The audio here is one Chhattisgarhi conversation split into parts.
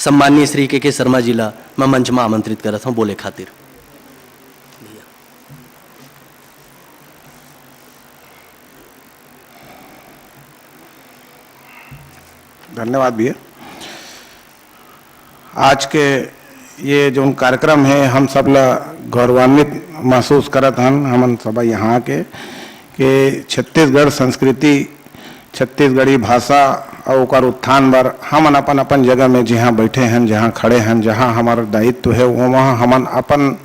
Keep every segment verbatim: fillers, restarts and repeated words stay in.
सम्माननीय श्री के के शर्मा जी ला मैं मंच में आमंत्रित करत हूँ बोले खातिर। धन्यवाद भैया। आज के ये जो कार्यक्रम है, हम सब ला गौरवान्वित महसूस करत हन, हमन सब यहाँ के, कि छत्तीसगढ़ संस्कृति, छत्तीसगढ़ी भाषा और ओकर उत्थान बर हमन अपन अपन जगह में जहाँ बैठे हन, जहाँ खड़े हन, जहाँ हमार दायित्व है, वहाँ हमन अपन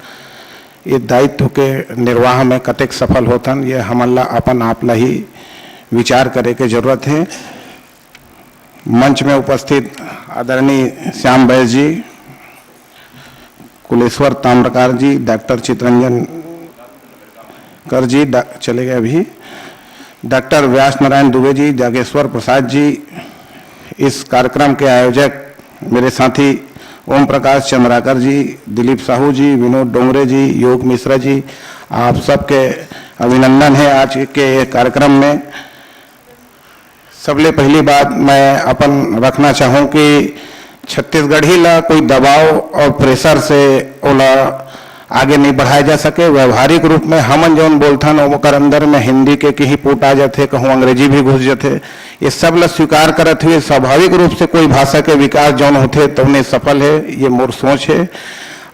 ये दायित्व के निर्वाह में कतेक सफल होथन, ये हमन ला अपन आप ला ही विचार करे के जरूरत है। मंच में उपस्थित आदरणीय श्याम बैस जी, कुलेश्वर ताम्रकार जी, डॉक्टर चितरंजन कर जी, डा-, चले गए अभी, डॉक्टर व्यास नारायण दुबे जी, जागेश्वर प्रसाद जी, इस कार्यक्रम के आयोजक मेरे साथी ओम प्रकाश चंद्राकर जी, दिलीप साहू जी, विनोद डोंगरे जी, योग मिश्रा जी, आप सबके अभिनंदन है आज के कार्यक्रम में। सबले पहली बात मैं अपन रखना चाहूँ कि छत्तीसगढ़ी ला कोई दबाव और प्रेशर से ओला आगे नहीं बढ़ाया जा सके। व्यवहारिक रूप में हमन जौन बोलथन, ओकर अंदर में हिंदी के कहीं पुट आ जाथे, कहूँ अंग्रेजी भी घुस जाथे। ये सब ला स्वीकार करत हुए स्वाभाविक रूप से कोई भाषा के विकास जौन होथे, तौने सफल है, ये मोर सोच है।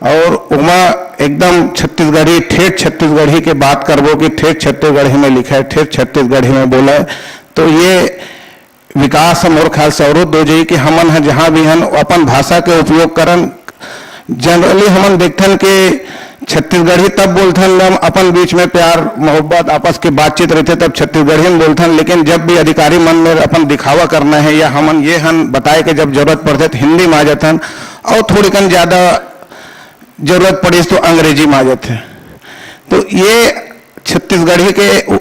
और ओमा एकदम छत्तीसगढ़ी, ठेठ छत्तीसगढ़ी के बात करबो कि ठेठ छत्तीसगढ़ी में लिखे, ठेठ छत्तीसगढ़ी में बोले, तो ये विकास ह मोर ख्याल से अवरुद्ध हो जाई कि हमन ह जहाँ भी हन अपन भाषा के उपयोग करन। जनरली हमन देखथन कि छत्तीसगढ़ी तब बोलथन जब अपन बीच में प्यार मोहब्बत आपस के बातचीत रहिथे, तब छत्तीसगढ़ी में बोलथन, लेकिन जब भी अधिकारी मन में अपन दिखावा करना है या हमन ये हन बताए के जब जरूरत पड़थे तो हिंदी में आ जाथन और थोड़ी कन ज्यादा जरूरत पड़िस तो अंग्रेजी में आ जाथे। तो ये छत्तीसगढ़ी के उ-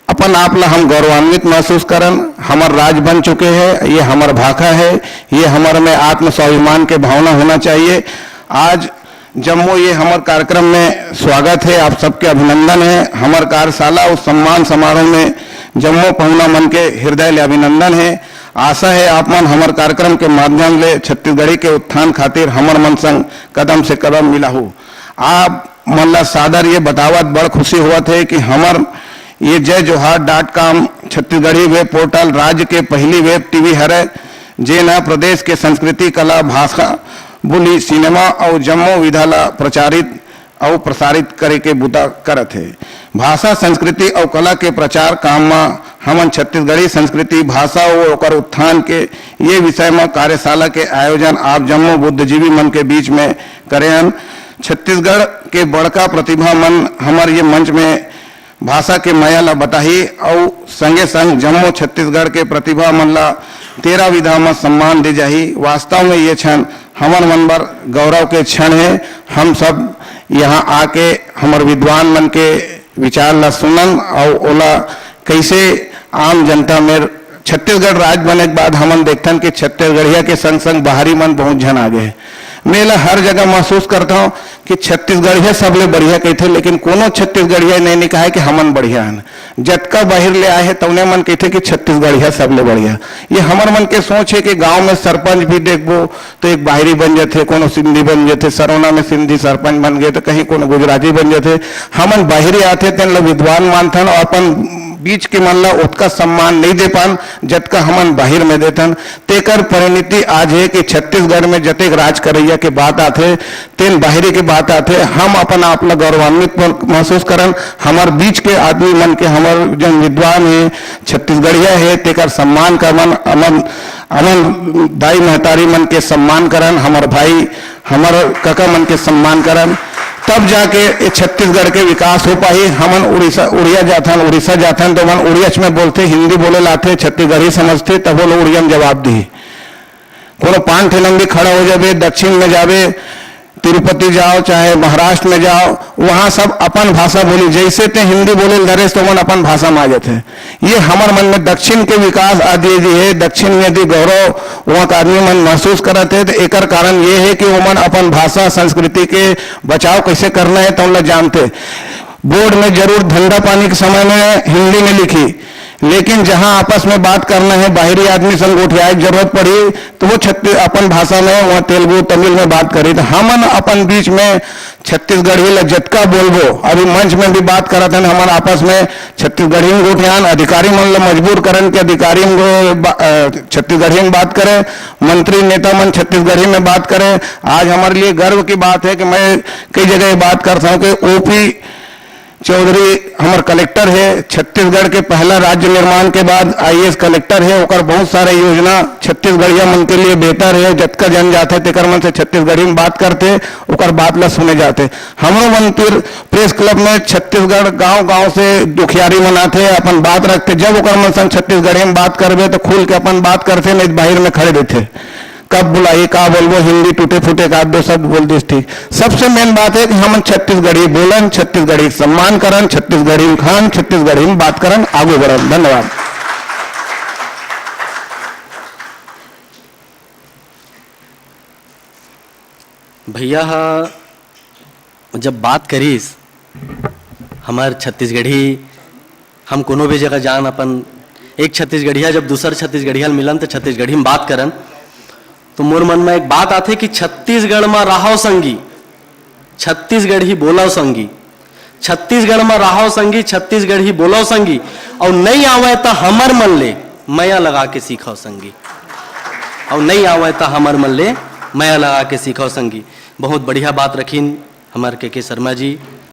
अपन आप ला हम गौरवान्वित महसूस करन। हमर राज बन चुके हैं, ये हमर भाखा है, ये हमर में आत्म स्वाभिमान के भावना होना चाहिए। आज जम्मो ये हमर कार्यक्रम में स्वागत है, आप सबके अभिनंदन है। हमर कार्यशाला और सम्मान समारोह में जम्मो पहुना मन के हृदय ले अभिनंदन है। आशा है आप मन हमर कार्यक्रम के माध्यम ले छत्तीसगढ़ी के उत्थान खातिर हमर मन संग कदम से कदम मिलाहू। आप मन ला सादर ये बतावत बड़ खुशी होवत है कि हमर ये जय जोहार dot com Chhattisgarhi web portal राज्य के पहली वेब टीवी हरे, जेन ह प्रदेश के संस्कृति, कला, भाषा, बोली, सिनेमा अउ जम्मो विधा ला प्रचारित अउ प्रसारित करे के बुता करत हे। भाषा, संस्कृति अउ कला के प्रचार काम म हमन छत्तीसगढ़ी संस्कृति, भाषा अउ ओकर उत्थान के ये विषय म कार्यशाला के आयोजन आप जम्मो बुद्धिजीवी मन के बीच में करे हन। छत्तीसगढ़ के बड़का प्रतिभा मन हमर ये मंच में भाषा के मया ल बताही अउ संगे संग जम्मो छत्तीसगढ़ के प्रतिभा मन ल तेरा विधा म सम्मान दे जाही। वास्तव में ये क्षण हमर मन बर गौरव के क्षण हे। हम सब यहाँ आके हमर विद्वान मन के विचार ल सुनन अउ ओला कैसे आम जनता में छत्तीसगढ़ राज बने के बाद हमन देखथन कि छत्तीसगढ़िया के संग संग बाहरी मन बहुत झन आगे हे। मैं एला हर जगह महसूस करता हूँ कि छत्तीसगढ़िया सबले बढ़िया कहथे, लेकिन कोनो छत्तीसगढ़िया नहीं, नहीं कहा कि हमन बढ़िया हन। जतका बाहिर ले आए हे तौने मन कहथे कि छत्तीसगढ़िया सबले बढ़िया। ये हमर मन के सोच है कि गांव में सरपंच भी देखबो तो एक बाहरी बन जाथे, कोनो सिंधी बन जाथे, सरोना में सिंधी सरपंच बन गए तो कहीं कोनो गुजराती बन जाथे। हमन बाहरी आथे तेन ल विद्वान मानथन और अपन बीच के मन ल ओतका सम्मान नहीं दे पान जतका हमन बाहिर में देथन। तेकर परिणति आज हे कि छत्तीसगढ़ में जतेक राज करैया के बात आथे, तेन बाहिरी के बात आथे। हम अपन आप ल गौरवान्वित महसूस करन। हमर बीच के आदमी मन के, हमर जन विद्वान हे, छत्तीसगढ़िया हे, तेकर सम्मान करन। हमन, हमन दाई महतारी मन के सम्मान करन, हमर भाई, हमर कका मन के सम्मान करन, तब जाके ये छत्तीसगढ़ के विकास हो पाही। हमन उड़ीसा, उड़िया जाथन, उड़ीसा जाथन तो मन उड़ियच में बोलथे, हिंदी बोले लाथे, छत्तीसगढ़ी समझथे, तब वो लोग उड़िया में जवाब दिही। कोनो पान ठेला में भी खड़ा हो जाबे, दक्षिण में जाबे, तिरुपति जाओ चाहे महाराष्ट्र में जाओ, वहाँ सब अपन भाषा बोली। जैसे ते हिंदी बोले ल धरे तो मन अपन भाषा में आ जाथे। ये हमर मन में दक्षिण के विकास आदि जी हे, दक्षिण में यदि गौरव वहाँ का आदमी मन महसूस करत हे तो एकर कारण ये हे कि ओमन अपन भाषा संस्कृति के बचाव कैसे करना हे तो ओला जानथे। बोर्ड में जरूर धंधा पानी के समय में हिंदी में लिखी, लेकिन जहां आपस में बात करना है, बाहरी आदमी संग गोठियाए के जरूरत पड़ी, तो वो छत्ती-, अपन भाषा में, वहां तेलुगु, तमिल में बात करी। तो हमन अपन बीच में छत्तीसगढ़ी ला जतका बोलबो, अभी मंच में भी बात करत हन, हमन आपस में छत्तीसगढ़ी में गोठियान, अधिकारी मन ला मजबूर करन के अधिकारी में गो-, बा-, अ, छत्तीसगढ़ी में बात करे, मंत्री नेता मन छत्तीसगढ़ी में बात करे। आज हमारे लिए गर्व की बात है कि मैं कई जगह ये बात करता हूँ कि ओपी चौधरी हमर कलेक्टर है, छत्तीसगढ़ के पहला राज्य निर्माण के बाद आईएएस कलेक्टर है, ओकर बहुत सारे योजना छत्तीसगढ़िया मन के लिए बेहतर है। जतका जन जाथे तेकर मन से छत्तीसगढ़ी में बात करथे, ओकर बात ला सुने जाथे। हमरो मन फिर प्रेस क्लब में छत्तीसगढ़ गांव गांव से दुखियारी मन आथे, अपन बात रखथे। जब ओकर मन संग छत्तीसगढ़ी में बात करबे तो खुल के अपन बात करथे, नहीं तो बाहर में खड़े देथे। कब बुलाही, का बोलबो, हिंदी टूटे फूटे का दो शब्द बोल दिस, ठीक। सबसे मेन बात है कि हमन छत्तीसगढ़ी बोलन, छत्तीसगढ़ी सम्मान करन, छत्तीसगढ़ी खान, छत्तीसगढ़ी में बात करन, आगू बढ़न। धन्यवाद। भैया ह जब बात करिस, हमर छत्तीसगढ़ी, हम कोनो भी जगह जान, अपन एक छत्तीसगढ़िया जब दूसर छत्तीसगढ़िया ल मिलन, तो छत्तीसगढ़ी में बात करन। तो मोर मन में एक बात आथे कि छत्तीसगढ़ में रहो संगी, छत्तीसगढ़ी बोलो संगी, छत्तीसगढ़ में रहो संगी, छत्तीसगढ़ी बोलो संगी, और नहीं आवे तो हमर मन ले मया लगा के सीखो संगी, और नहीं आवे तो हमर मन ले मया लगा के सीखो संगी। बहुत बढ़िया बात रखिन हमर के के शर्मा जी।